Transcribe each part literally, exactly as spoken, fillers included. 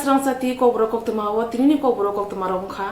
Rangchati kokborok koktwma o tinini kokborok koktwma rok wngkha.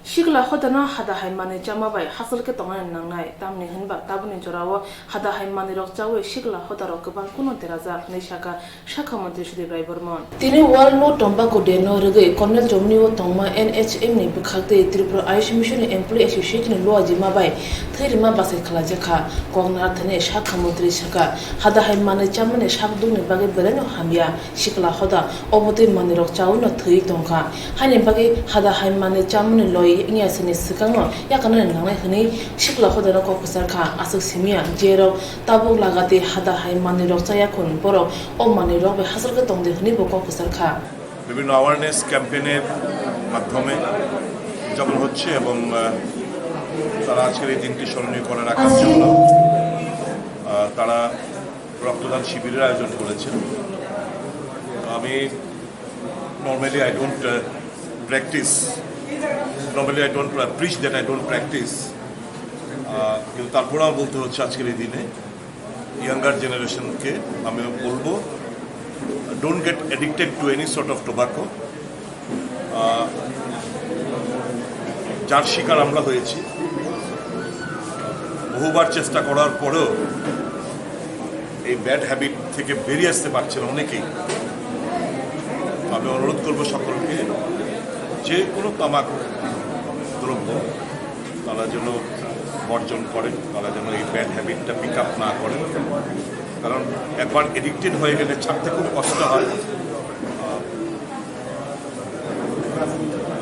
Sikla hodano hada hai manwi chama bai hachal khe tongnani nangnai, tamni hwnba tabukni jorao hada hai manwi rok chawi sikla hodarok kwbang kunu derajak, hwnwi sakha sakha montri Sudip Rai Bormon. Tini World No Tobacco Day no rwgwi Cornell Chomni o tongma N H M ni bwkhak tei Tripura Ayush Mission ni Employee Association ni luajima bai thwi rima bachai khlaijakha. Kok narwkthani sakha montri sakha, hada hai manwi chamani sak dukni bagwi belaino hamya. Sikla hoda obo twi manwirok chaui no thwi tongkha. Haini bagwi hada hai manwi chamani loi wngya sini swkangno yakarnani nangnai hwnwi sikla hodano kok kwchar kha. Aswk simiya, jerok tabuk lagati hada hai manwirok chaya khun, borok o manwirok bai hachal khe tongdi hwnwi bo kok kwchar kha. বিভিন্ন অ্যাওয়ারনেস ক্যাম্পেইনের মাধ্যমে উদযাপন হচ্ছে এবং আহ, তারা আজকের এই দিনটি স্মরণীয় করে রাখার জন্য আহ, তারা রক্তদান শিবিরের আয়োজন করেছেন। আমি normally I don't practice, normally I don't preach that I don't practice, কিন্তু তারপরেও বলতে হচ্ছে আজকের এই দিনে ইয়াঙ্গার জেনারেশনকে আমি বলবো, don't get addicted to any sort of tobacco. আহ, যার শিকার আমরা হয়েছি, বহুবার চেষ্টা করার পরেও এই ব্যাড হ্যাবিট থেকে বেরিয়ে আসতে পারছেন অনেকেই। আমি অনুরোধ করব সকলকে, যে কোনো তামাক দ্রব্য তারা যেন বর্জন করেন, তারা যেন এই ব্যাড হ্যাবিটটা পিক আপ না করেন। কারণ একবার এডিক্টেড হয়ে গেলে ছাড়তে খুব কষ্ট হয়।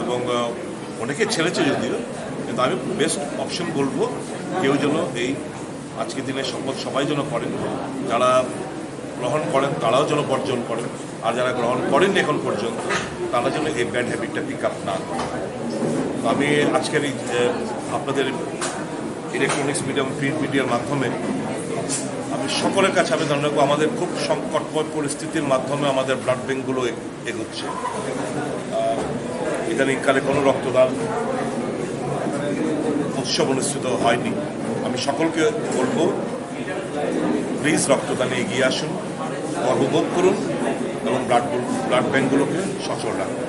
এবং আহ, অনেকে ছেড়েছে যদিও, কিন্তু আমি বেস্ট অপশন বলবো, কেউ যেন এই আজকের দিনে শপথ সবাই যেন করেন, যারা গ্রহণ করেন তারাও যেন বর্জন করেন, আর যারা গ্রহণ করেননি এখন পর্যন্ত তারা যেন এই ব্যাড হ্যাবিটটা পিক আপ না করেন। তো আমি আজকের এই আহ, আপনাদের ইলেকট্রনিক্স মিডিয়া এবং প্রিন্ট মিডিয়ার মাধ্যমে আমি সকলের কাছে আবেদন রাখবো, আমাদের খুব সংকটময় পরিস্থিতির মাধ্যমে আমাদের ব্লাড ব্যাঙ্কগুলো এগোচ্ছে। আহ, ইদানিংকালে কোনো রক্তদান উৎসব অনুষ্ঠিত হয়নি। আমি সকলকে বলবো, প্লিজ রক্তদানে এগিয়ে আসুন, গর্ববোধ করুন এবং ব্লাড ব্লাড ব্যাঙ্কগুলোকে সচল রাখুন।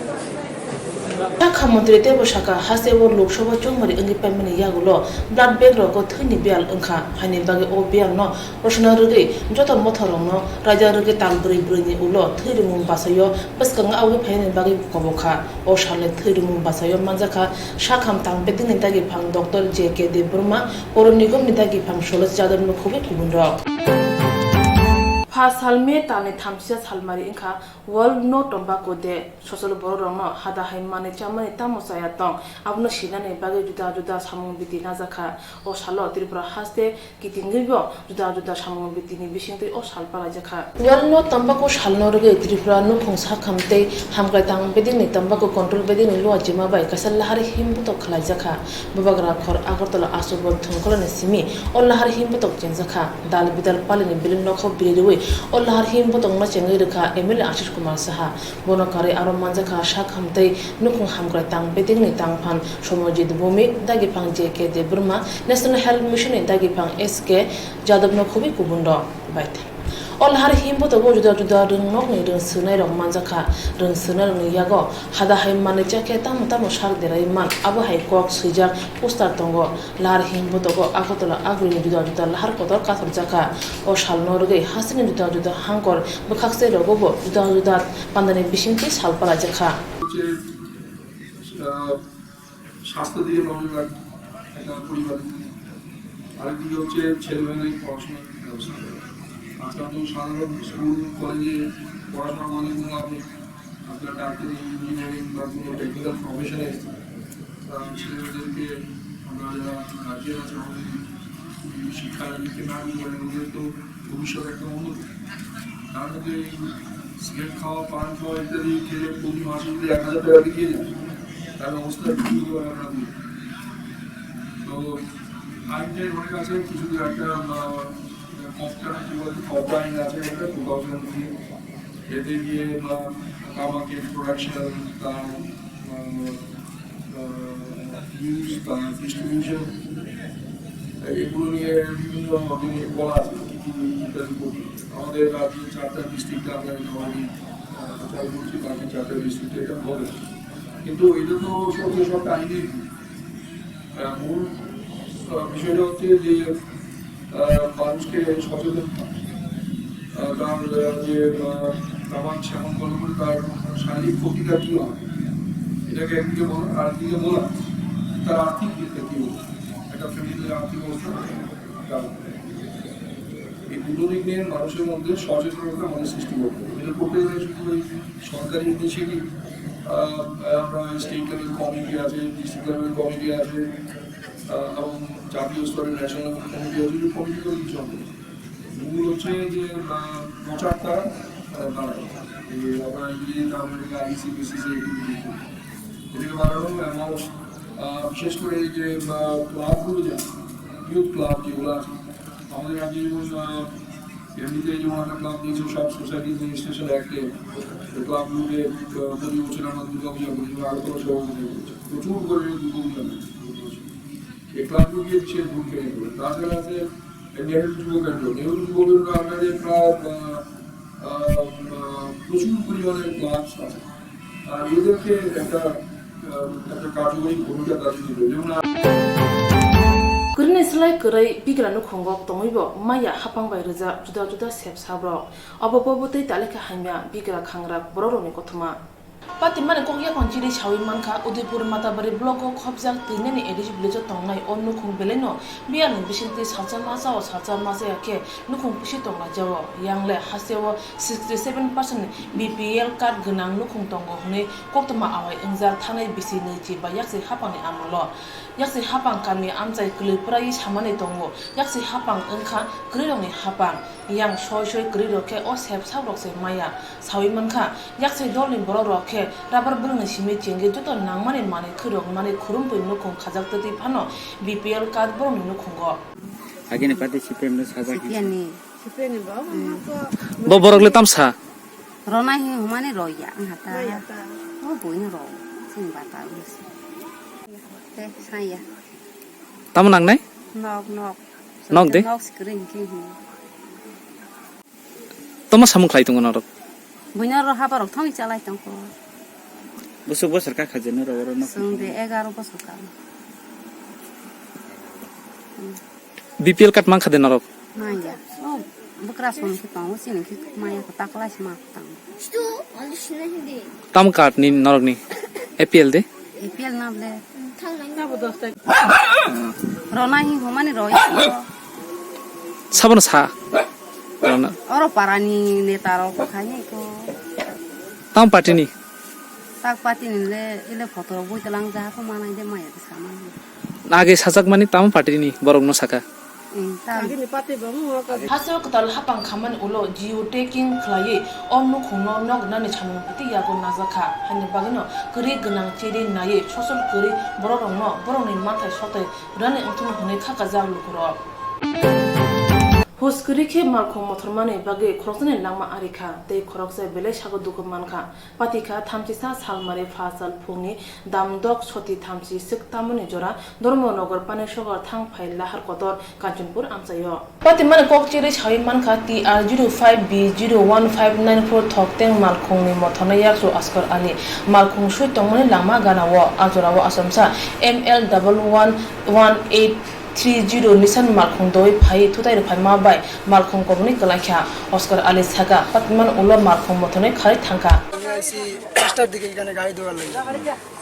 Sakha montri teibo sakha, haste o Lok Sabha chongmari wngwi paimani yagulo blood bank rogo thwini biyal wngkha, haini bagwi o biyal no rosona rwgwi joto motha rokno raida rwgwi tal bwrwi bwrwini ulo thwi rwmung bachaio bwskango abwi phainani bagwi kobokha. O salni thwi rwmung bachaio manjakha sakham tang bedekni dagiphang Doctor J K Debbarma, Poro Nigomni dagiphang Soloch Jadabno khobwi kubunrok. Pha sal May talni thamsisa salmari wngkha World No Tobacco Day. Sosol borok rokno hada hai manwi chamani tamo chaya tong, abono sinani bagwi juda juda samung biti najakha. O salo Tripura haste kitingwibo juda juda samung bitini bisingtwi o sal palaijakha. World No Tobacco salno rwgwi Tripura nukhung sakham tei hamkrai tang bedekni tobacco control bedekni luajima bai kaisa lahar himbutok khlaijakha. Bubagra khor Agartala Aswk Road Thongkolani simi o lahar himbutok chengjakha. Dal bidal palini belai nokhao biri rwi o lahar himbutok no chengwi rwkha M L A Ashish Kumar Saha. Bono karwi aro manjakha sakham tei nukhung hamkrai tang bedekni tangphan Somojit Bhowmik, dagiphang J K Debbarma, National Health Mission ni dagiphang S K Jadabno khobwi kubunrok bai. O lahar himbutogo juda juda rwngnokni rwngswrwnairok manjakha. Rwngswrwnairokni yago hada hai manwi chakhe tamo tamo sak derai man, abo hai kok swijak poster tongo. Lahar himbutogo Agartala agulini juda juda lahar kotor kathorjakha. O salno rwgwi hasteni juda juda hangkor bwkhakchairogobo juda juda pandani bisingtwi sal palaijakha. হচ্ছে, আহ, স্বাস্থ্য দিকে নজর রাখা, একটা পরিবার। আরেকদিকে হচ্ছে ছেলে মেয়েদের পড়াশোনার ব্যবস্থা করা। আজকাল তো সাধারণ স্কুল, কলেজে পড়াশোনা মানে কোনো আপনি আপনার ডাক্তারি, ইঞ্জিনিয়ারিং বা কোনো টেকনিক্যাল প্রফেশনে এসেছেন। আহ, ছেলেমেয়েদেরকে আমরা যারা গার্জিয়ান আছে, আমাদের শিক্ষা দিতে না দিয়ে ওদের তো ভবিষ্যৎ একদম অন্যদিকে। তার মধ্যে এই সিগারেট খাওয়া, পান খাওয়া ইত্যাদি খেলে প্রতি মাসে যদি এক হাজার টাকা বেরিয়ে যায়, তাহলে অবস্থা কি হতে পারে আপনারা বুঝুন। তো আইনটাই অনেক আছে, কিছু একটা, আহ, কফটা, কি বলতো, কফটা আইন আছে একটা টু থাউজেন্ড দিয়ে, এতে গিয়ে, আহ, তামাকের প্রোডাকশন, তার, আহ, আহ, ইউজ, তার ডিস্ট্রিবিউশন, এগুলো নিয়ে বিভিন্ন জিনিস বলা আছে, কি কি ইত্যাদি করতে। আমাদের রাজ্যে চারটা ডিস্ট্রিক্টে আমরা এই ধরনের আশা করছি বাকি চারটা ডিস্ট্রিক্টে এটা হবে। কিন্তু এটা তো সব, সব কাহিনী। আহ, মূল, আহ, বিষয়টা হচ্ছে যে, আহ, মানুষকে সচেতন করা। আহ, তার, আহ, যে, আহ, দামান সেবন করার পরে তার শারীরিক ক্ষতিটা কী হয়, এটাকে একদিকে বলা, আর একদিকে বলা তার আর্থিক দিকটা কী হবে, একটা ফ্যামিলির আর্থিক অবস্থা। এই দুটো দিক নিয়ে মানুষের মধ্যে সচেতনতা আমাদের সৃষ্টি করতে হবে। এটা করতে গেলে শুধু ওই সরকারি ইনিশিয়েটিভ, আহ, আমরা স্টেট লেভেল কমিটি আছে, ডিস্ট্রিক্ট লেভেল কমিটি আছে, আহ, এবং জাতীয় স্তরে ন্যাশনাল লেভেল কমিটি আছে, এই কমিটি করে কিছু হবে। মূল হচ্ছে যে, আহ, প্রচারটা, আহ, বাড়ানো। এই আমরা ইংরেজিতে আমরা এটাকে আইসিবিসিসি এটাকে বাড়ানো এবং, আহ, বিশেষ করে এই যে, আহ, ক্লাবগুলো যে আছে, ইউথ ক্লাব যেগুলো আছে, আমাদের রাজ্যে যেমন, আহ, এমনিতে যেমন একটা ক্লাব দিয়েছে সব সোসাইটি অ্যাডমিনিস্ট্রেশন অ্যাক্টে, ক্লাবগুলোকে, আহ, প্রতি বছর আমরা দুর্গা পূজা করি, আগরতলা সভাপতি করেছে। প্রচুর করে দুর্গা পূজা হয়। এই ক্লাবগুলো গিয়ে বিশেষ ভূমিকা নিতে পারে। তাছাড়া আছে নেহেরু যুব কেন্দ্র। নেহেরু যুব কেন্দ্র আপনাদের প্রায়, আহ, আহ, আহ, প্রচুর পরিমাণে ক্লাবস আছে। আর এদেরকে একটা, আহ, একটা কার্যকরী ভূমিকা তাদের দিতে হবে। যেমন Kwrwini slai kwrwi bigra nukhungo tongwibo maya hapang bai rwjak juda juda sep sabrok. Obo bo bwtwi talika hamya bigra khangrak bororokni kothoma. Patimani kok yaphang chiri sawi mankha, Udaipur Matabari block o khopjak Twinani A D C village o tongnai o nukhung belaino biyangni bisingtwi salsa masa o salsa masa ya khe nukhung pusi tonglaijao. Yang le hasteo sixty seven percent B P L card gwnang nukhung tongo hwnwi koktwma awai wngjak thanai bisi nwi chiba yaksi haphangni amolo. Yaksi haphang kami amchai kwlwi pwraiwi samani tongo. Yaksi haphang wngkha kwrwirokni haphang. Yang soi soi kwrwirok khe o sep sakrok se maya. Sawi mankha, yaksi dolni borokrok khe rubber bwlwngni simi chengwi joto nangmani manwi khwirok manwi khurumpui nukhung khajak twtwi phano B P L card borokni nukhungo. Agini party C P M no sajak. C P M ni. Bo borok le tamsa. Rona hi humani roya ang hata. Roya ta. O boino ro. Sini bata usi. Te saya. Tamo nangnai? Nok, nok. Nok de? Nok screen ki hi. Tamo samung khlai tongo norok? Buino ro habarok thongwi chalai tongkho. Busuk bosor ka khaje norok oro nok? Chwng de egaro bosor ka. B P L card mankha de norok? Maya. O bwkra song khe tongo, chini khe maya kwtak lai se ma kwtang. Tamo card ni norok ni? A P L de? A P L na ble. Rona hi humani roi. Sabono sa. Rona. Oro parani neta rok khai ni ko. Tamo party ni? Tak party ni le, ile photo rok bui talang ja ko manai de maya de sama. Age sajak mani tamo party ni borok no saka. Hasteo kwtal hapang khamani ulo geotagging khlaiwi o nukhungno nok rinani samung biti yago najakha, haini bagwino kwrwi gwnang chiri naiwi sosol kwrwi borokrokno borokni manthai soktwi rwnani wngthokno hwnwi khakajak lukurok. Hus kwrwi khe malkhung mothormani bagwi khoroksani langma arikha tei khoroksa belai sago dukhu mankha. Patikha thamchisa salmari pha sal phungni damdok soti thamchi swk tamoni jora Dharmanagar Panisagar thang phai Lahar Kotor Kanchanpur amchaio. Patimani kok chirwi sawi mankha T R zero five B zero one five nine four thok teng malkhungni mothorno yakchu Askar Ali. Malkhung swi tongmani langma ganao a jorao achomsa M L double one one eight three zero Nissan malkhung doi phai thutai rwphaima bai malkhung koboni kwlaikha. Askar Ali saka, patimani ulo malkhung mothorno kharwi thangkha. আমি আইছি পাঁচটার দিকে এখানে গাড়ি ধোয়ার লাগি।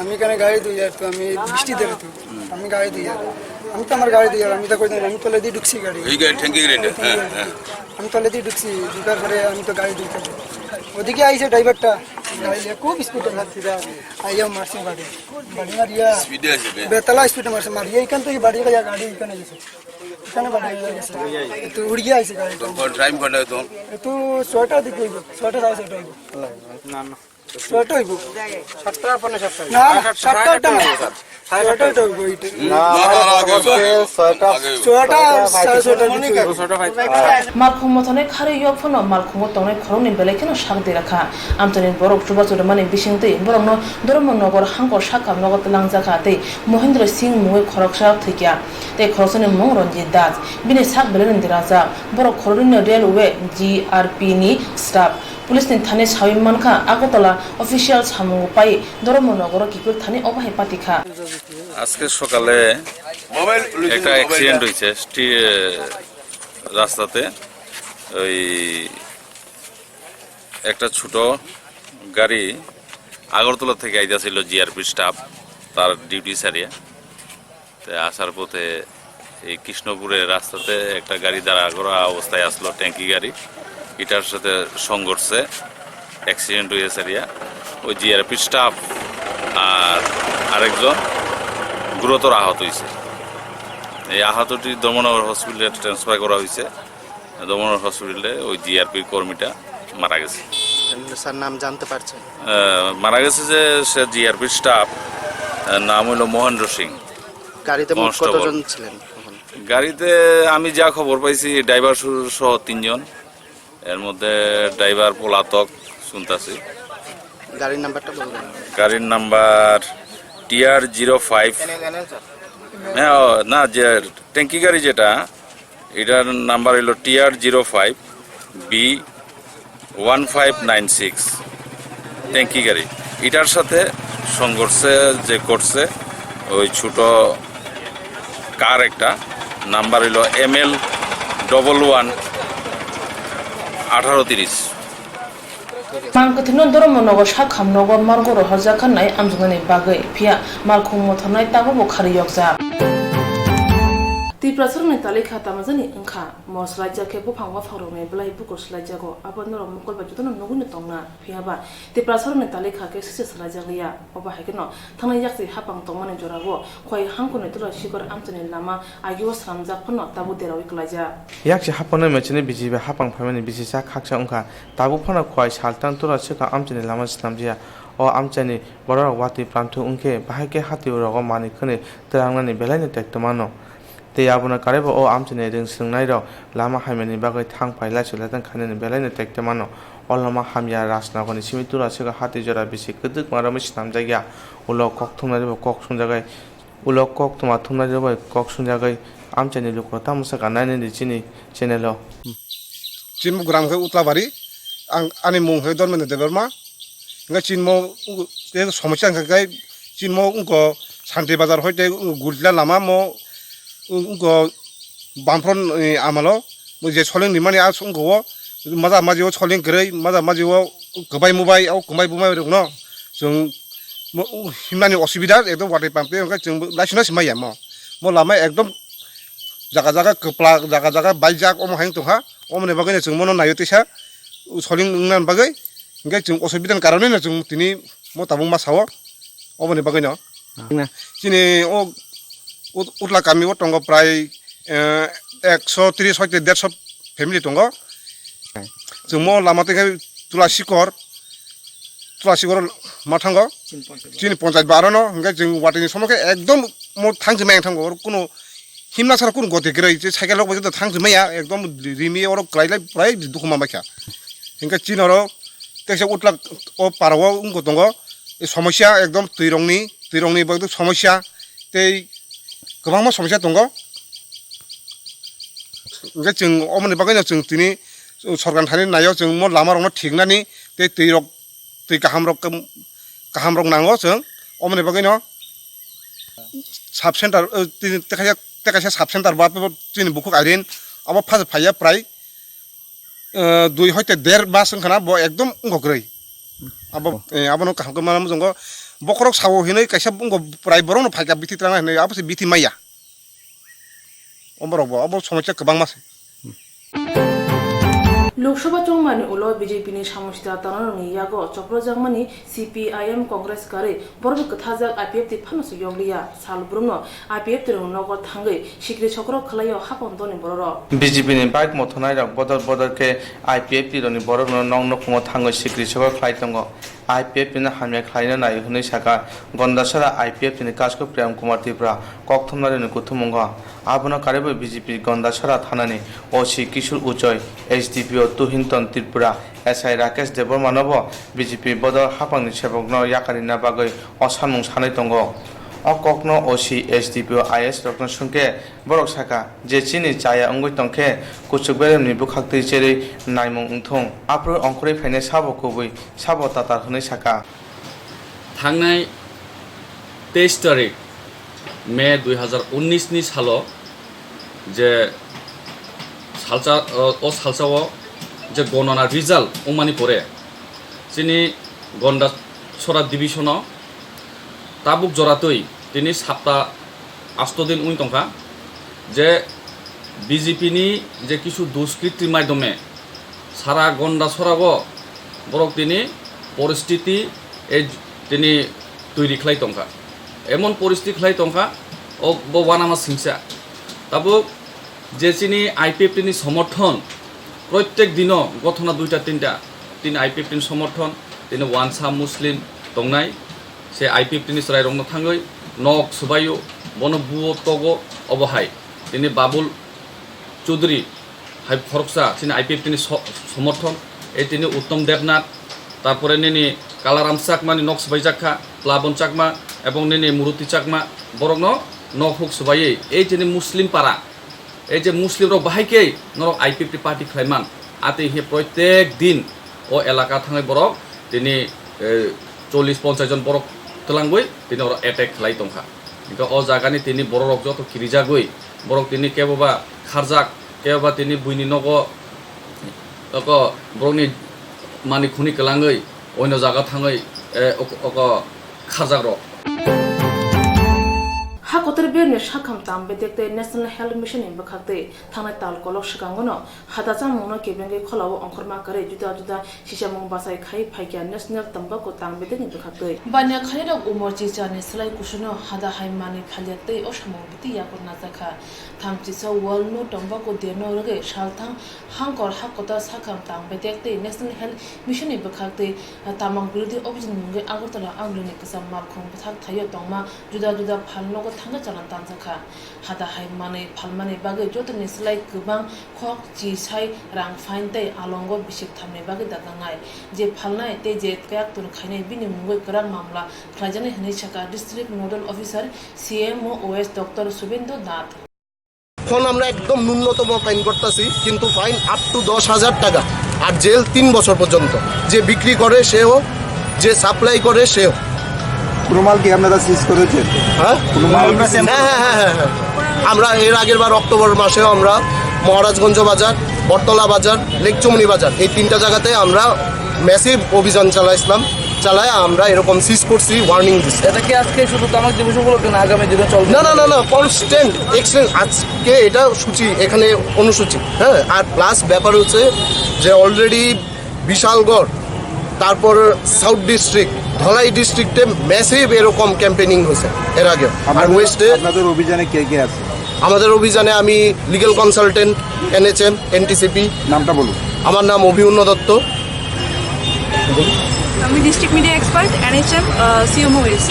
আমি এখানে গাড়ি ধুই আর তো আমি বৃষ্টি ধরে তো আমি গাড়ি ধুই আর আমি তো আমার গাড়ি ধুই আর আমি তো কই আমি তলে দিয়ে ঢুকছি গাড়ি। এই গাড়ি ট্যাঙ্কি গাড়ি এটা। হ্যাঁ, হ্যাঁ। আমি তলে দিয়ে ঢুকছি, ঢুকার পরে আমি তো গাড়ি ধুই। ওদিকে আইছে ড্রাইভারটা, গাড়ি নিয়ে খুব স্পিডে লাগছে। আইয়া মারছে বাড়ি। বাড়ি মারিয়া স্পিডে আছে বে। বেতালা স্পিডে মারছে, মারিয়া এখান থেকে বাড়ি গিয়ে গাড়ি এখানে গেছে। এখানে বাড়ি গিয়ে গেছে। তো উড়িয়ে আইছে গাড়ি। তোর কোন টাইম কটা তো? তো ছয়টার দিকে হইব, ছয়টা সাড়ে ছয়টা হইব। না, না। ছয়টা হইব। সাতটা, পৌনে সাতটা। না, না, সাতটা, আটটা না। সাড়ে সাতটা হইব, স্যার। সাড়ে সাতটা হইব, এইটা। না, না, না, না, আগে হইব, আগে হইব। ছয়টা, আগে হইব। ছয়টা, সাড়ে ছয়টার দিকে হইব। ছয়টা five. Malkhung mothorno kharwi yok phano malkhungo tongnai khoroknwi belai kheno sak de rakha. Amchaini borok chubachu rwmani bisingtwi borokno Dharmanagar hangkor sakha nogo twlangjakha tei Mohendra Singh mungwi khoroksa thwikha tei khoroksani mung Ranjit Das. Bini sak belaino derajak. Borok khoroknwino railway G R P ni staff. Police ni thani sawi mankha, Agartala official samungo pai Dharmanagar o kiphil thani obo hai pati kha. আজকে সকালে একটা অ্যাক্সিডেন্ট হয়েছে স্টি-, রাস্তাতে। ওই একটা ছোট গাড়ি আগরতলা থেকে আইতাছিল, জিআরপি স্টাফ, তার ডিউটি সারিয়া। তো আসার পথে এই কৃষ্ণপুরের রাস্তাতে একটা গাড়ি দাঁড়া করা অবস্থায় আসলো, ট্যাঙ্কি গাড়ি। এটার সাথে সংঘর্ষে অ্যাক্সিডেন্ট হয়ে সারিয়া ওই জিআরপি স্টাফ আর আরেকজন গুরুতর আহত হয়েছে। এই আহতটি দমনগর হসপিটালে ট্রান্সফার করা হয়েছে। দমনগর হসপিটালে ওই জিআরপি কর্মীটা মারা গেছে। স্যার, নাম জানতে পারছেন? আহ, মারা গেছে যে সে জিআরপি স্টাফ, আহ, নাম হইল মহেন্দ্র সিং। গাড়িতে মোট কনস্টেবল। কতজন ছিলেন তখন? গাড়িতে আমি যা খবর পাইছি, ড্রাইভার সহ তিনজন, এর মধ্যে ড্রাইভার পলাতক শুনতাছি। গাড়ির নাম্বারটা বলবেন? গাড়ির নাম্বার টিআর জিরো ফাইভ। হ্যাঁ, ও, না, যে ট্যাঙ্কি গাড়ি যেটা, এটার নাম্বার হইল TR zero five B one five nine six, ট্যাঙ্কি গাড়ি। এটার সাথে সংঘর্ষে যে করছে, ওই ছোট কার একটা, নাম্বার হইল এমএল ডবল ওয়ান আঠারো তিরিশ। Mang kwthwino Dharmanagar sakham nogo morgo rohorjak kha nai amjoknani bagwi, phiya malkhung mothornai tabukbo kharwi yokjak. Tiprasarokni talikha tamajani wngkha, mo swlaijak khe buphang buphangrokni bwlai bukur swlaijago, abo norok mokol bai jotono nugwino tongna, phiyaba Tiprasarokni talikha khe sise swlaijak liya. Obo hai kheno thangnai yakchi hapang tongmani jorao khoi hangkuni tula sikor amchaini lama agio swnamjak phano tabuk deraui kwlaijak. Yakchi hapangno mechani B J P hapang phaimani bisi sak khaksa wngkha, tabuk phano khoi saltang tula sikor amchaini lama swnamjaya. O amchaini bororok watwi plamthwi wngkhe bahai khe hati rogo manwi khwnwi twlangnani belaino tekto mano. Tei abono karwibo o amchaini rwng swrwngnairok lama hamyani bagwi thang phai laisu laitang khainani belaino tekto mano. O lama hamya Rajnagarni simi Tulasika hati jora bisi kwdwkma romwi swnamjakya. Ulo kok thumnairokbo kok swngjagwi, ulo kok thuma thumnairokbai kok swngjagwi amchaini lukurok tamo sakha nainani chini channel-o. Chini gram khe Utlabari, ang, ani mung khe Dharmendra Debbarma. Hingke chini mo, tei somosya hingka khe chini mo wngkha Santi Bazar hoite Gultila lama mo wngkha Bamphron ni amalo, mo je soling rimani a wngkha o, maja maji o soling kwrwi, maja maji o kwbai mubai, o kwbai bumai rokno chwng mo, himnani osubida ekdom watwi pampe hingke chwng laisuna si maya mo. Mo lama ekdom jaga jaga kwplak, jaga jaga baijak, omo hai wng tongkha, omoni bagwi no chwng mono naio teisa soling wngna bagwi. Hingke chwng osubidani karonwi no chwng tini mo tabuk ma sao, oboni bagwi no. Ah. Chini o ut-, utla kami o tongo prai, eh, ekso tris hoite derso family tongo. Chwng mo lama tei khe Tula Sikor, Tula Sikor ma thango. Chini ponchayat ba arono, hingke chwng watini somo khe ekdom mo thangsi mai thango, oro kuno himna sara kunu goti kwrwi, je cycle rok bai thang se maya, ekdom rimi oro kwlai lai prai dukhu ma baikha. Hingke chini oro teisa utla o para o wngkha tongo, e somosya ekdom twi rokni, twi rokni bo ekdom somosya tei kwbangma somosya tongo. Hingke chwng omoni bagwi no chwng tini sorkar thani naio, chwng mo lama rokno thik nani tei twi rok twi kaham rok, kaham rok nango chwng, omoni bagwi no sub center, eh, tini tei kaisa, tei kaisa sub center ba chini bukhuk Irene abo phai phaiya prai, eh, dui hoite der mas wngkha na bo ekdom wngkha kwrwi. Abo, eh, abono kaham khe mana muchungo bokhorok sao hinwi kaisa wngkha prai borokno phaikha bithi twlangna hinwi abo se bithi maya. Omorok bo abo somosya kwbangma se. Lok Sabha chongmani ulo B J P ni samosita tanarokni yago chopropjakmani C P I M Congress karwi borok kwthajak I P F T phano se yokliya. Sal brumno I P F T rokni nogo thangwi sikri sokro khwlaio hapang dolni bororok. B J P ni bike mothornairok bodol bodol khe I P F T rokni borokno nok nukhungo thangwi sikri sokro khlai tongo. I P F T no hamya khlaina nai hwnwi sakha Gondasara I P F T ni kasko Prem Kumar Tripura, kokthumnarokni kuthumung o. Abono karwi bai B J P Gondasara thanani O C Kishore Uchoi, S D P O Tuhinton Tripura, S I Rakesh Debbarma no bo B J P bodol haphangni sebokno yakarina bagwi o samung sanwi tongo. O kokno O C, S D P O, I A S rokno swngkhe borok sakha je chini chaya wngwi tongkhe kuchuk beremni bwkhaktwi cherwi naimung wngthung, aphuru ongkhorwi phainai sabo kubui, sabo tatar hwnwi sakha. Thangnai teis tarik May dui hazar unnis ni salo je salsa, o, o salsao je gonona result wngmani pore chini Gonda Sora division o tabuk joratwi tini sapta asto din wng tongkha je B J P ni je kisu duskriti maidome sara Gonda Sora o borok tini poristiti e tini twi ri khlai tongkha, emon poristiti khlai tongkha, o bo wanama singsa. Tabuk je chini I P F T ni somorthon, proitek dino gothona duita tinta, tini I P F T ni somorthon, tini wansa Muslim tongnai, se I P F T ni chwrairokno thangwi nok swbaio, bono buo togo, obo hai tini Babul Chaudhary hai khoroksa chini I P F T ni so-, somorthon, e tini Uttom Debnath, tarpore nini Kalaram Chakma ni nok swbaijak kha, Plabon Chakma ebong nini Muruti Chakma, borokno nok huk swbaiwi e tini Muslim para, e je Muslim rok bahai khe norok I P F T party khlai man, atwi hinkhe proitek din o elaka thangwi borok tini, eh, chollish ponchas jon borok twlangwi tini oro attack khlai tongkha. Hinkhe o jagani tini bororok joto kirijagwi borok tini keboba kharjak, keboba tini buini nogo oko borokni mani khuni kwlangwi oino jaga thangwi, eh, oko, oko kharjakrok. Ha kotor berni sakham tang bedek tei National Health Mission ni bwkhak tei thangnai tal kolok swkango no hada chamungno kebengwi kholao ongkhorma kwrwi juda juda sisamung bachai khai phaikha National Tobacco tang bedekni bwkhaktwi. Baniya khairok umor chichani slai kusuno hada hai manwi phalya tei o samung biti yakur najakha. Thamchisa World No Tobacco Day no rwgwi salthang hangkor hakotor sakham tang bedek tei National Health Mission ni bwkhaktwi tamang birodhi obhijani mungwi Agartala Angluni kwcham malkhung bwthak thaio tongma juda juda phalnogo thangwi chalan tanjakha. Hada hai manwi phalmani bagwi jotoni slai kwbang khok, chi, sai, rang, fine tei alongo bisik thamni bagwi dajaknai. Je phalnai tei je kayak tun khainai bini mungwi kwrak mamla khlaijaknai hwnwi sakha District Nodal Officer, C M O West, Doctor Subendra Nath. এখন আমরা একদম ন্যূনতম ফাইন করতেছি, কিন্তু fine up to দশ হাজার টাকা, আর জেল তিন বছর পর্যন্ত। যে বিক্রি করে সেও, যে সাপ্লাই করে সেও। কোনো মাল কি আপনারা সিজ করেছেন? হ্যাঁ? কোনো মাল? হ্যাঁ, হ্যাঁ, হ্যাঁ, হ্যাঁ, হ্যাঁ। আমরা এর আগের বার অক্টোবর মাসেও আমরা মহারাজগঞ্জ বাজার, বটতলা বাজার, লেকচুমনি বাজার, এই তিনটা জায়গাতে আমরা ম্যাসিভ অভিযান চালাইছিলাম। চালায় আমরা এরকম সিজ করছি, ওয়ার্নিং দিচ্ছি। এটা কি আজকে শুধু তামাক দিবস উপলক্ষে না আগামী দিনে চলবে? না, না, না, না, কনস্ট্যান্ট এক্সচেঞ্জ। আজকে এটা সূচি, এখানে অনুসূচি, হ্যাঁ। আর প্লাস ব্যাপার হচ্ছে যে অলরেডি বিশালগড়, তারপর সাউথ ডিস্ট্রিক্ট, ধলাই ডিস্ট্রিক্টে ম্যাসিভ এরকম ক্যাম্পেইনিং হয়েছে এর আগেও। আর আপনাদের, ওয়েস্টে আপনাদের অভিযানে কে কে আছে? আমাদের অভিযানে আমি লিগ্যাল কনসালটেন্ট, এনএইচএম, এনটিসিপি। নামটা বলুন। আমার নাম অভিউন্ন দত্ত। আমি ডিস্ট্রিক্ট মিডিয়া এক্সপার্ট, এনএইচএম, আহ, CMO west,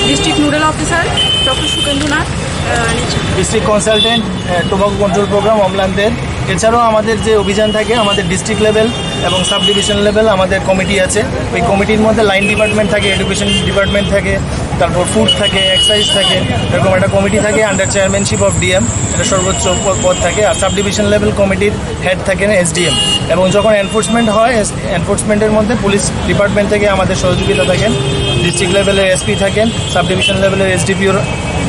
district nodal officer doctor Sukendranath, আহ, এনএইচএম। ডিস্ট্রিক্ট কনসালটেন্ট, আহ, টোবাকো কন্ট্রোল প্রোগ্রাম, অমলানদের। এছাড়াও আমাদের যে অভিযান থাকে, আমাদের ডিস্ট্রিক্ট লেভেল এবং সাব ডিভিশন লেভেল আমাদের কমিটি আছে। ওই কমিটির মধ্যে লাইন ডিপার্টমেন্ট থাকে, এডুকেশন ডিপার্টমেন্ট থাকে, তারপর ফুড থাকে, এক্সাইজ থাকে, এরকম একটা কমিটি থাকে আন্ডার চেয়ারম্যানশিপ অফ ডিএম, এটা সর্বোচ্চ প-, পদ থাকে। আর সাব ডিভিশন লেভেল কমিটির হেড থাকেন এসডিএম। এবং যখন এনফোর্সমেন্ট হয়, এস-, এনফোর্সমেন্টের মধ্যে পুলিশ ডিপার্টমেন্ট থেকে আমাদের সহযোগিতা থাকেন, ডিস্ট্রিক্ট লেভেলের এসপি থাকেন, সাব ডিভিশন লেভেলের এসডিপিওর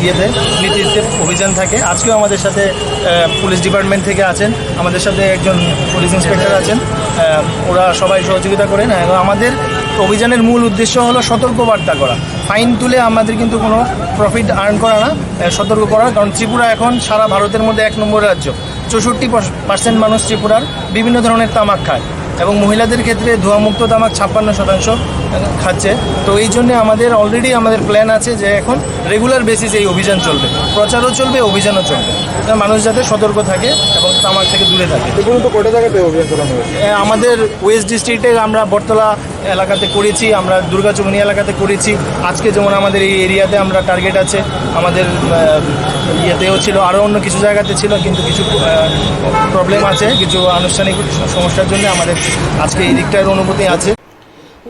ইয়েতে, নেতৃত্বে অভিযান থাকে। আজকেও আমাদের সাথে, আহ, পুলিশ ডিপার্টমেন্ট থেকে আছেন, আমাদের সাথে একজন পুলিশ ইন্সপেক্টর আছেন। আহ, ওরা সবাই সহযোগিতা করেন। এবং আমাদের অভিযানের মূল উদ্দেশ্য হলো সতর্কবার্তা করা। ফাইন তুলে আমাদের কিন্তু কোনো প্রফিট আর্ন করা না, আহ, সতর্ক করা। কারণ ত্রিপুরা এখন সারা ভারতের মধ্যে এক নম্বর রাজ্য। চৌষট্টি পার্সেন্ট মানুষ ত্রিপুরার বিভিন্ন ধরনের তামাক খায় এবং মহিলাদের ক্ষেত্রে ধোঁয়ামুক্ত তামাক ছাপ্পান্ন শতাংশ খাচ্ছে। তো এই জন্য আমাদের অলরেডি আমাদের প্ল্যান আছে যে এখন রেগুলার বেসিসে এই অভিযান চলবে, প্রচারও চলবে, অভিযানও চলবে, যাতে মানুষ যাতে সতর্ক থাকে এবং তামাক থেকে দূরে থাকে। এ পর্যন্ত কটা জায়গাতে অভিযান চালানো হয়েছে? এ, আমাদের ওয়েস্ট ডিস্ট্রিক্টে আমরা বটতলা এলাকাতে করেছি, আমরা দুর্গা চৌমুহনী এলাকাতে করেছি। আজকে যেমন আমাদের এই এরিয়াতে আমরা টার্গেট আছে, আমাদের, আহ, ইয়েতেও ছিল, আরও অন্য কিছু জায়গাতে ছিল, কিন্তু কিছু, আহ, প্রবলেম আছে, কিছু আনুষ্ঠানিক সমস্যার জন্য আমাদের আজকে এই দিকটার অনুমতি আছে।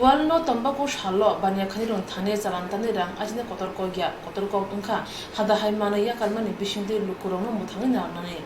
World no tombaku salo baniya khainirogni thani chalan tanwi rang ajina kotor kokya, kotor kok wngkha hadahai manwi yakarmani bisingtwi lukurogno mwthangwi narwknani.